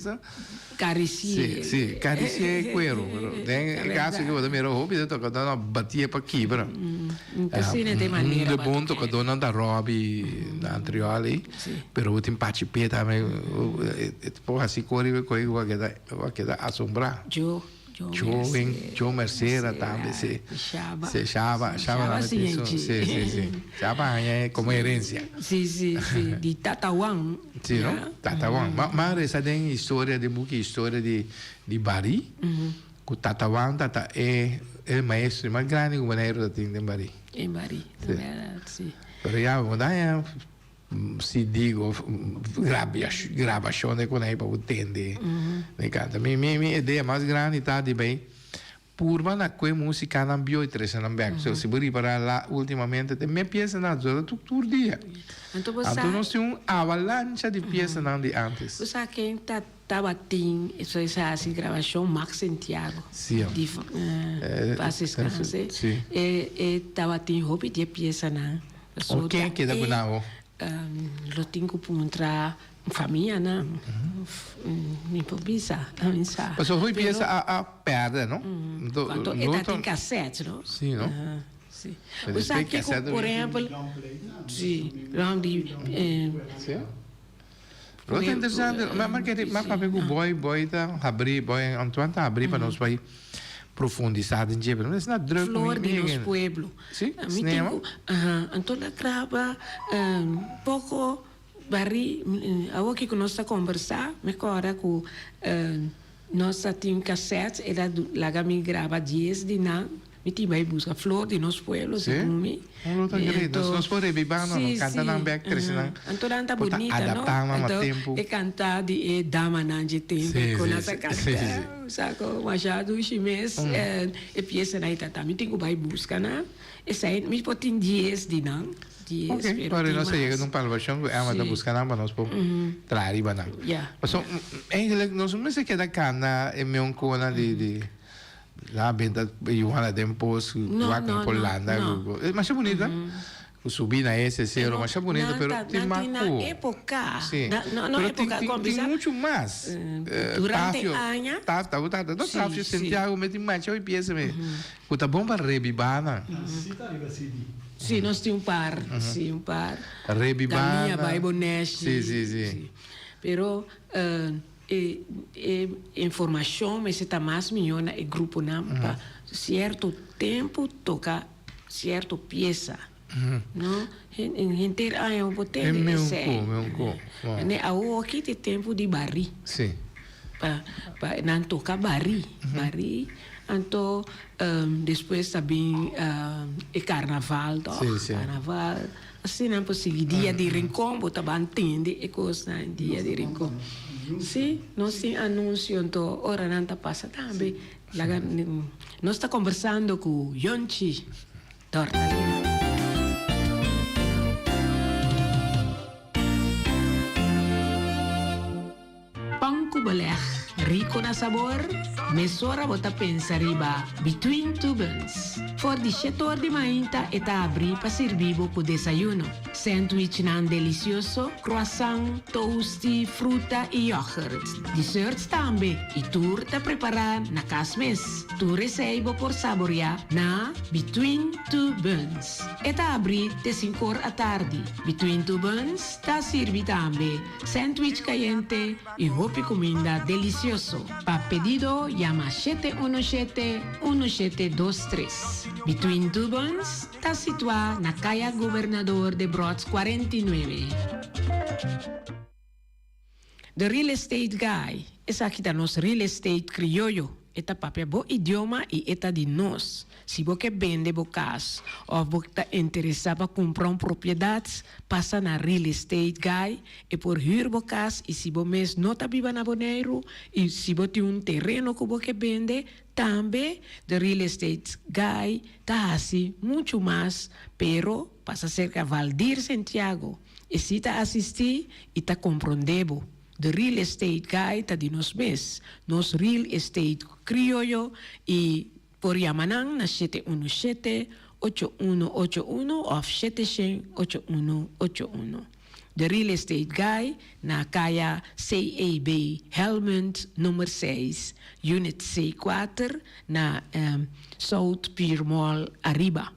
Karisié. Sí, sí, karisié e kuero, pero den e kaso aki bo ta mira hopi di tokadónan a batié pa kibra. Asina ta e manera Un de bon tokadónan ta Robby na Antriol ei, pero bo tin Pachi P tambe, e por hasi kor riba e koe ku bo a keda, bo a keda asombrá. Joe, Joe, Joe Mercera tambe, sí. Shaba. Sí, Shaba, Shaba tambe tin su, sí, sí, sí. Shaba haña komo herensia. Sí, sí, sí, di Tata Juan. Sí, no? Tata Juan. Ma, ma resa den historia, den buki historia di, di Barí, ku Tata Juan tata e, e maestro mas grandi ku Boneiru ta tin den Barí. Den Barí, Sí. bèrdat, sí. Pero ya, bo ta haña CD of grabashon de konei pa bo tende den kanta. Mi, mi, mi idea mas grandi ta di bai Purba na kue musikanan bio i trese nan bek. So si bo ripara la ultimamente te me piesanan a zona tur tur dia. Anto bo sa. Anto nos tin un avalancha di piesanan di antes. Bo sa ken ta tabatin eso esa hasi grabashon Max Santiago. Si. Di Paz descanse. Si. E e tabatin hopi di e piesanan. O ken keda ku nan awo? Lo tin ku puntra Famianan, mi por bisa, mi sa. Pasobra hopi pieza a a perde, no? Anto e ta tin cassette, no? Si, no? Si. Bo sa kiko, por ehempel, si, long di. Si. Lo ta interesante, ma ma kere, ma papia ku Boy, Boy ta habri, Boy Antoine ta habri pa nos bai profundisa den dje, pero no esna druk. Flor di nos pueblo. Si, Mi tin ku, aha, anto la graba poko. Barry, Awoki ku nos ta kombersá, mi kòrda ku nos ta tin kasèt, el a laga mi graba dies di nan, mi tin bai buska Flor di nos pueblo segun mi. Sí, un lo ta great. Nos nos por rebibá nan, nos kanta nan bèk, trese nan, Anto nan ta por ta bunita, no? adaptá nan na Anto tempu. e kanta di e damanan dje tempu ku nan ta kanta, sa ku masha dushi mes e piesanan ei ta ta. Mi tin ku bai buska nan, esei mi por tin dies di nan. Ok, pero nos a yega na un palabashon ku Emma ta buska nan pa nos por traha riba nan. Pasobra eigenlijk nos no mester keda kanda e meonkona di di la benta Juana den pos wak no por landa. E masha bunita ku subi na ese sero masha bunita pero tin mas ku si pero tin tin muchu mas. Tafio tafio Tafio Santiago me tin masha hopi pieza me Ku ta bon pa rebibá nan. Si ta riba CD. Si, nos tin un par. Si, un par. Rebibá nan. Galiña bai bo nèshi. Si, si, si. Pero e e informashon mester ta mas mihó na e gruponan pa sierto tempu toka sierto piesa. No? Henter aña bo por tende esei. E meun ku, meun ku. Ane awoki ta e tempu di barí. Si. Pa pa nan toka barí, barí. Anto despues ta bin e karnaval tòg? Si, si. Karnaval. Asina nan por sigui. Dia di Rincon bo ta ban tende e kosnan, dia di Rincon. Si, nos tin anunsio anto ora nan ta pasa tambe. Laga nos ta kombersando ku Yonchi. Tortalina. Pan ku beleg rico na sabor, mesora bo ta pensa riba Between Two Buns. For di shetor di mainta e ta abri pa sirbi bo ku desayuno. Sandwichnan delicioso, croissant, toasty, fruta y yoghurt. Desserts tambe y tur ta prepara na cas mes. Tur esey bo por saborea na Between Two Buns. E ta abri te sinkor atardi. Between Two Buns ta sirbi tambe sandwich kayente y hopi kuminda delicioso. Pa pedido yama shete uno shete, uno shete dos tres. Between Two Buns ta situá na Kaya Gobernador Debrotz 49. The Real Estate Guy, Esaki ta nos real estate krioyo. E ta papia bo idioma i e ta di nos. Si bo ke bende bo kas òf bo ta interesá pa kumpra un propiedat, pasa na Real Estate Guy. E por hür bo kas i si bo mes no ta biba na Boneiru i si bo tin un tereno ku bo ke bende, tambe The Real Estate Guy ta hasi muchu mas, pero pasa serka Valdir Sentiago. E si ta asistí i ta komprondé bo. The Real Estate Guy ta di nos mes, nos real estate krioyo i por yama nan na shete unu shete, ocho unu ocho unu òf shete shen, ocho unu ocho unu. The Real Estate Guy na Kaya CEB Helmond nummer seis, unit C kuater na South Pier Mall Ariba.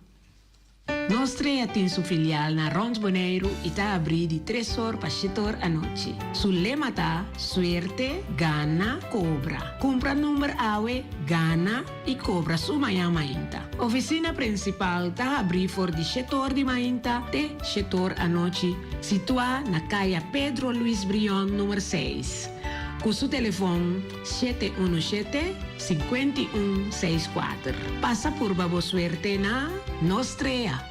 Nos Trea tin su filial na rond Boneiru i ta abrí di tres or pa shete or anochi. Su lema ta, Suerte, gana, kobra. Kumpra number awe, gana i kobra su mañan mainta. Ofisina prinsipal ta habrí for di shete or di mainta te shete or anochi, situá na Kaya Pedro Luis Brion number seis. Ku su telefon 717 51 64. Pasa purba bo suerte na Nos Trea.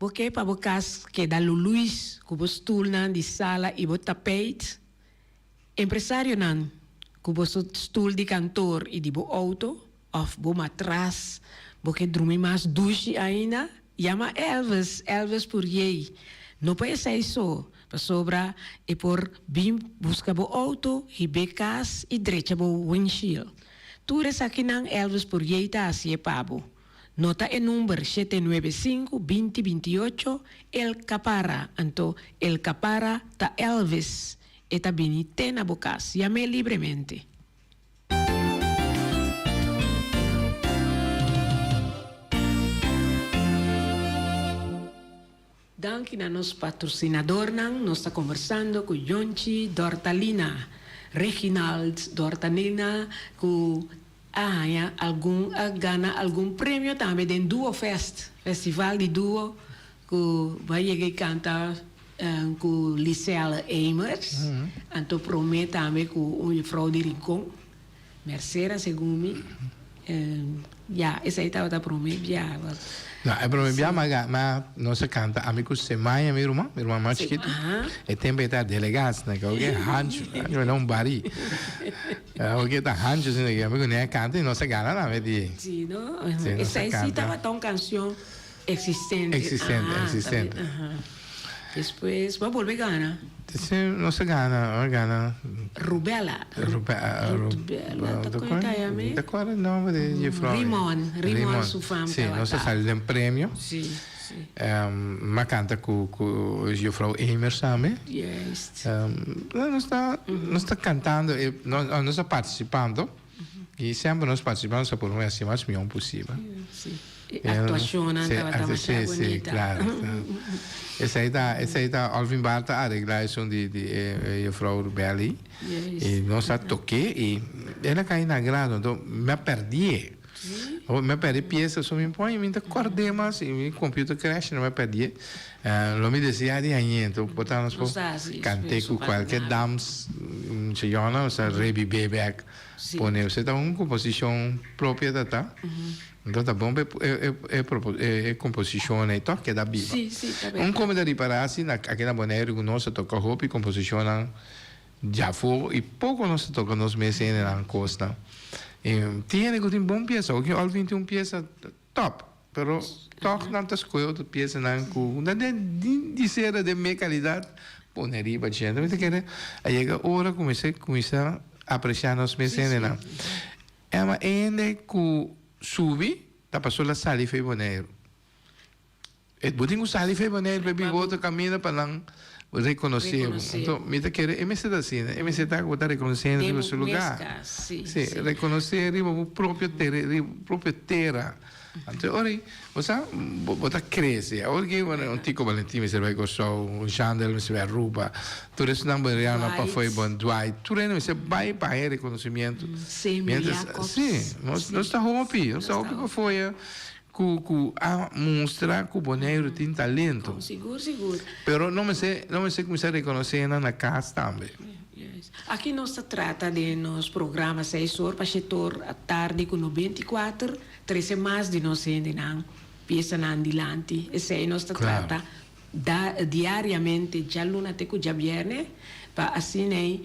Bo ke pa bo kas keda luluis ku bo stulnan di sala i bo tapeit? Empresarionan, ku bo stul di kantor i di bo outo òf bo matras, bo ke drumi mas dushi ainda? Yama Elvis, Elvis Puriey. No pa esei so, pasobra e por bin buska bo outo, hib'é kas i drecha bo windshield. Tur esakinan Elvis Puriey ta hasié pa bo. Nota e number 795 20 28 El Capara, anto El Capara ta Elvis, e ta bini te na bo kas. Yam'é libremente. Danki na nos patrocinadornan, nos ta conversando cu Yonchi Dortalina, Reginald Dortalina cu a haña algun a gana algun premio tambe den Duo Fest, festival di duo cu bo a yega y canta cu Liselle Emers, anto prome tambe cu un juffrouw di Rincon, Mercera segun mi, ya esey tabata prome bia. No, e prome bia ma nos a canta ami cu Semaya mi ruman, mi ruman mas chikito, e tempo e ta delegaats na ke hancho, hancho na un bari, oke ta hancho asina ke ami cu ne a canta y nos a gana tambe di. Si no, esey si tabata un cancion. Existente. Existente, ah, existente. Aha. Despues, bo a bolbe gana? Si, nos a gana, a gana. Rubella. Rubella. Rubella, ta kon ta yam'é? Ta kor e nomber di juffrouw? Rimon, Rimon su fam Si, nos a sali den premio. Si, si. M'a canta cu, cu juffrouw Emers tambe. Juist. Nos ta, nos ta cantando, nos ta participando. Y semper nos participando, nos ta pone haci mas mihor posibel. Si. E actuacionnan tabata masha bonita. Si, claro. Esey ta, esey ta, Alvin Barth a aregla esun di, di e juffrouw Rubelli. Y nos a toke y el a cay na agrado. Enton, mi a perdié. Mi a perdi pieza, so mi pon y mi ta cordé mas y mi computer crash y mi a perdié. Lo mi desea di hañé, enton por ta nos por cante cu cualkier dams, muchachona, nos a rebibé bek. Pone, esey ta un composicion propio ta ta. Enton ta bon pa e composicion ei toch keda biba. Un come ta ripara si aki na Boneiru cu nos a toca hopi composicionnan djafo y poco nos ta toca nos mes hendenan cosnan. Y tin hende cu tin bon pieza, oki Alvin tin un pieza top, pero toch nan ta scoge otro piezanan cu nan den di ser den me calidad pone riba dje. Mi ta kere a yega ora cu mester cuminsa aprecia nos mes hendenan. Ema hende ku subi ta paso la sali fei Boneiru. E bo tin ku sali fei Boneiru pa e bin otro kaminda pa nan rekonosé bo. Anto mi ta kere e mester ta asina, e mester ta ku bo ta rekonosé hende riba su lugá. Si, rekonosé riba bo propio tere, riba bo propio tera. Anto e ora ei, bo sa, bo ta krese. Awor ke un Tico Valentin mester bai Kòrsou, un Shandel mester bai Aruba, tur esnan bonerianonan pafó e bon Dwight, tur hende mester bai pa haña rekonosimiento. Samuel Jacobs. Si, nos ta hopi, nos ta hopi pafó ya ku ku a mustra ku Boneiru tin talento. Sigur, sigur. Pero no mester, no mester kuminsá rekonosé nan na kas tambe. Aki nos ta trata den nos programa seis or pa shete or tardi ku 94. Trece mas di nos hendenan piesanan dilanti. Esey nos ta trata da diariamente djaluna te cu djabierne pa asiney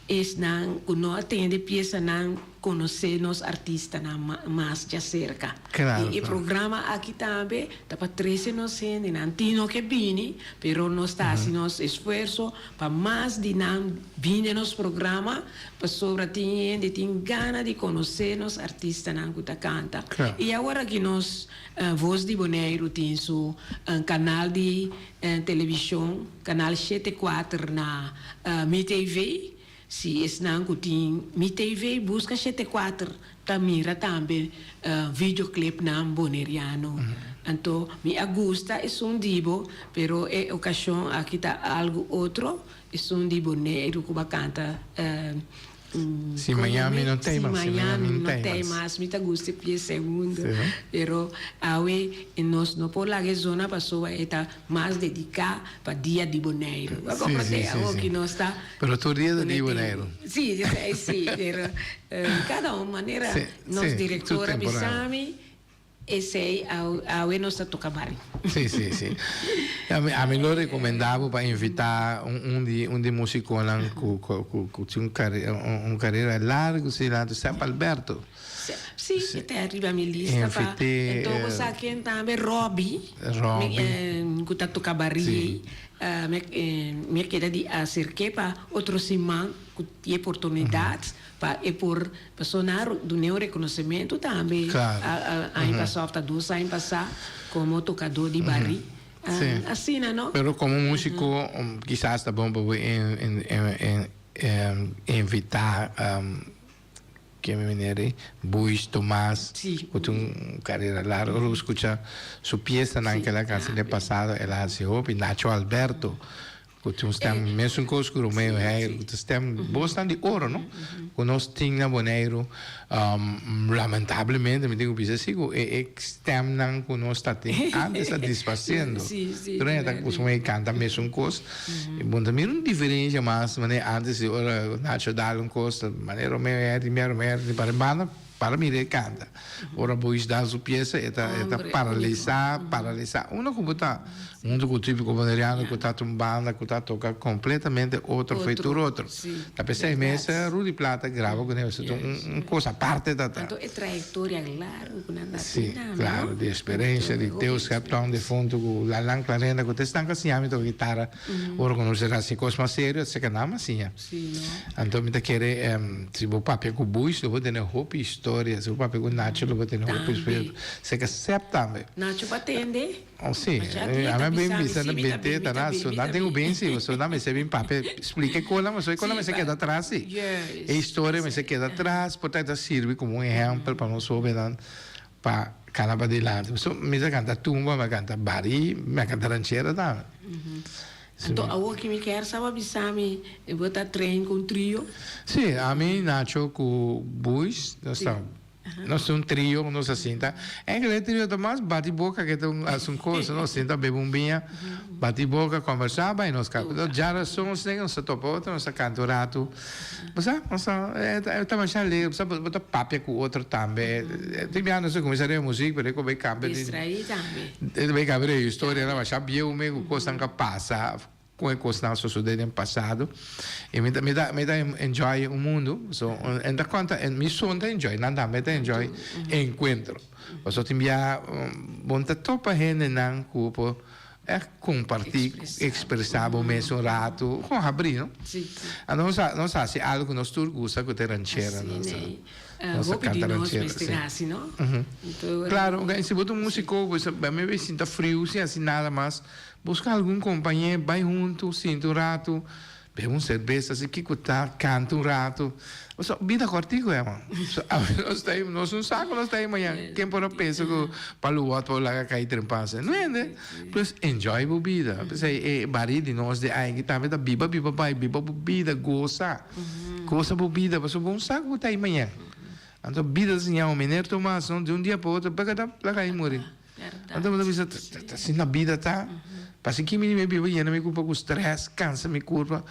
esnan cu no a tende piesanan. konosé nos artistanan mas djaserka. I e programa aki tambe ta pa trese nos hendenan. Tin no ke bini, pero nos ta hasi nos esfuerso pa mas di nan bini den nos programa, pasobra tin hende tin gana di konosé nos artistanan ku ta kanta. I awor aki nos Voz di Boneiru tin su kanal di televishon, kanal 74 na Mi TV. Si esnan ku tin Mi TV buska 74 ta mira tambe videoclipnan boneriano. Anto mi a gusta esun di bo, pero e okashon aki ta algu otro, esun di Boneiru ku bo a kanta. Si mañan mi no tei mas. Si mañan mi no tei mas. Mi ta gusta e pie segundo. Pero awe nos no por laga e zona pasobra e ta mas dedica pa dia di Boneiru. Bo a comprende awo ki nos ta. Pero tur dia ta dia di Boneiru. Si, esei si. Pero cada un manera nos director a bisa mi. Esei awe nos ta toca bari. Sí, sí, sí. Ami lo recomenda bo pa invita un di un di musiconan cu cu tin un un carera largo si nan ta Sepp Alberto. Sí, e ta riba mi lista pa Invite. Enton bo sa ken tambe Robby. Robby. Cu ta toca bari. Mi a keda di acerke pa otro siman cu tin e oportunidad. Pa e por persona dun'é un rekonosementu tambe aña pasá òf ta dos aña pasá komo tokadó di barí. Asina no? Pero komo músiko kisas ta bon pa bo invitá ken mi meneer ei? Buis Tomas ku tin un karera largu. Ora bo skucha su piesanan ku el a hasi den pasado el a hasi hopi. Nacho Alberto. Ku tin un stem mesun kos ku Romeo Heyer, ku ta stem bosnan di oro no, ku nos tin na Boneiru. Lamentablemente mi tin ku bisa si ku e e stemnan ku nos ta tin antes ta disparsiendo. Tur hende ta kustumbrá di kanta mesun kos. I bo no ta mira un diferensia mas manera antes di ora Nacho dal un kos manera Romeo Heyer tin bia Romeo Heyer tin para e banda para mira e kanta. Ora Bois dal su piesa e ta e ta paralisá paralisá. Uno ku bo ta Hunto cu Tipico Boneriano cu ta un banda cu ta toca completamente otro fe tur otro. Ta pesey mes Rudy Plata graba cu ne ta un cosa aparte ta ta. Anto e trayectoria largo cu nan ta tin tambe no. Si claro di experiencia di Theo Scheptown defunto cu Lalan Clarenda cu ta esnan cu a siña mi toca guitarra ora cu nos era haci cos mas serio esaki nan a siña. Anto mi ta kere si bo papia cu Buis lo bo tene hopi historia si bo papia cu Nacho lo bo tene hopi historia esaki Sep tambe. Nacho pa tende. Oh si, a mi a bin bisa na binte ta na so nan tin bin si, so nan mester bin papia splika e kola, so e kola mester keda atras si. E historia mester keda atras por ta sirbi komo un ehèmpel pa nos hóbennan pa kana padilanti. So mi ta kanta tumba, mi a kanta barí, mi a kanta ranchera tambe. Anto awor ki mi kier sa bo a bisa mi bo ta train ku un trio? Si, ami, Nacho ku Buis nos ta. Nos ta un trio, nos a sinta. Enkele e trio ta mas bati boka ke ta un hasi un kos. Nos sinta bebe un biña, bati boka, kombersá, bai nos kasa. Pero djarason esei nos ta topa otro, nos ta kanta un ratu. Bo sa, nos ta, e ta masha alegre. Bo sa, bo ta papia ku otro tambe. Tin biaha nos ta kuminsá riba muzik, pero e ku bai kambia di. Distraí tambe. E bai kambia di historianan masha bieu me ku kosnan ku a pasa. Con e cosnan a sosode den pasado y mi ta mi ta mi ta enjoy un mundo so en ta conta mi son ta enjoy nan tambe ta enjoy e encuentro pasobra tin bia bo no ta topa hendenan cu bo por echt comparti expresa bo mes un rato con habri no anto nos a nos a haci algo cu nos tur gusta cu ta e ranchera nos a nos a canta ranchera si claro si bo ta un musico bo a sinta friu sin haci nada mas. Buska algun kompañé, bai huntu, sinta un ratu, bebe un serbesa, si kiko ta, kanta un ratu. Pasobra bida kòrtiku herman. So awe nos ta ei, nos no sa ku nos ta ei mañan. Ken por a pensa ku palu wòt por laga kai tren pasa? No hende. Pues enjoy bo bida. P'esei e barí di nos di aña aki tambe ta biba biba bai, biba bo bida, gosa. Gosa bo bida, pasobra bo no sa ku bo ta ei mañan. Anto bida ta siña un meneer Tomas, no, di un dia pa otro, bèkada, laga ei muri. Anto bo ta bisa, ta asina bida ta? Pasi ki mi biba yena mi kurpa ku stress, kansa mi kurpa,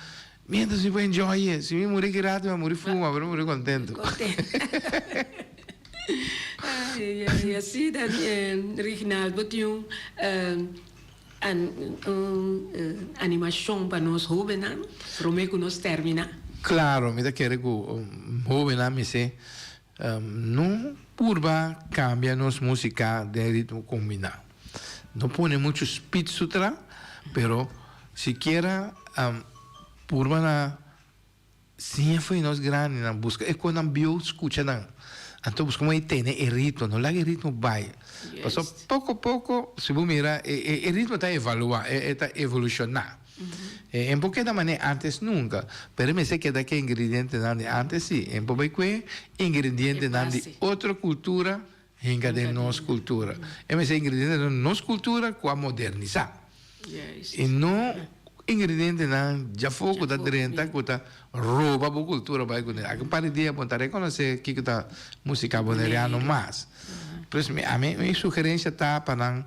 mientras mi por enjoy e. Si mi muri ki rato mi a muri fuma, pero mi muri kontento. Ay, ay, así ta, Rignald, bo tin un un animashon pa nos hóbennan promé ku nos terminá? Klaro, mi ta kere ku hóbennan mester. No purba cambia nos musica den ritmo combina. No pone mucho speed su tra, pero sikiera purba na siña fo'i nos grandinan, busca e cosnan bieu scucha nan. Anto busca como e tene e ritmo, no laga e ritmo bay. Pasobra poco poco si bo mira e ritmo ta evalua, e ta evoluciona. E por keda manera antes nunca, pero e mester keda ke ingredientenan di antes si. E por bai kue ingredientenan di otro cultura hinca den nos cultura. E mester ingredientenan di nos cultura cu a modernisa. Y no ingredientenan djafo cu ta drenta cu ta roba bo cultura bai cune. Aki un par di dia bo ta reconoce kico ta musica Boneriano mas. Pues ami mi sugerencia ta pa nan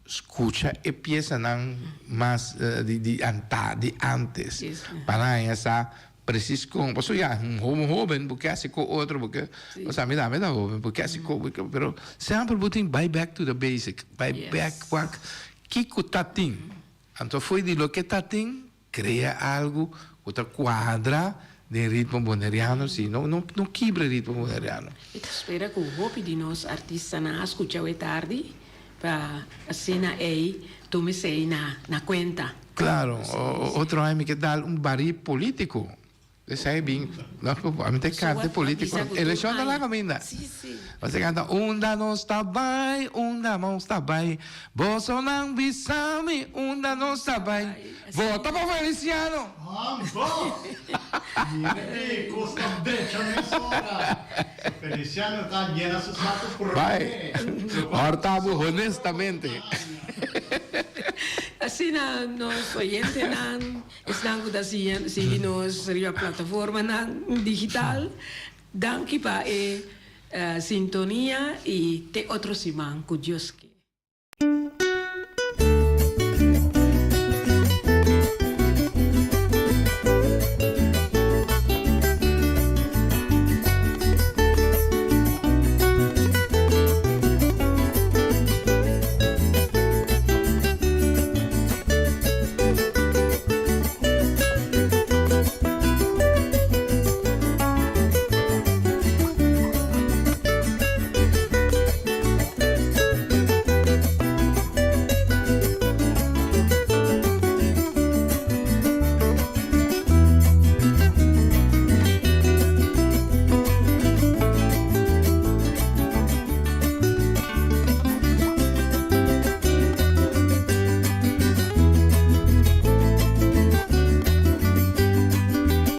Scucha e piesanan mas di di anta di antes pa nan haña sa precies con pasobra ya un hoben hoben bo ke haci cu otro bo ke osea mi tambe ta hoben bo ke haci cu pero semper bo tin bai back to the basic bai back wak kico ta tin anto fo'i di loke ta tin Crea algo cu ta cuadra den ritmo boneriano, si no no no kibra e ritmo boneriano. Mi ta spera cu hopi di nos artistanan a scucha awe tardi pa asina ey tuma esey na na cuenta. Claro, otro aña mi ke dal un bari politico. Esei bin, no, ami ta canta politico. Eleccion ta laga minda. Nos ta canta, unda nos ta bai, unda nos ta bai, bosonan bisa mi unda nos ta bai. Vota pa Feliciano! Anto! Mira ki cos ta drecha mesora. Feliciano ta yena su saco prome. Bai, horta bo honestamente. Asina nos oyentenan. Esnan ku ta sigui nos riba plataformanan digital, danki pa e sintonia i te otro siman ku Dios ke.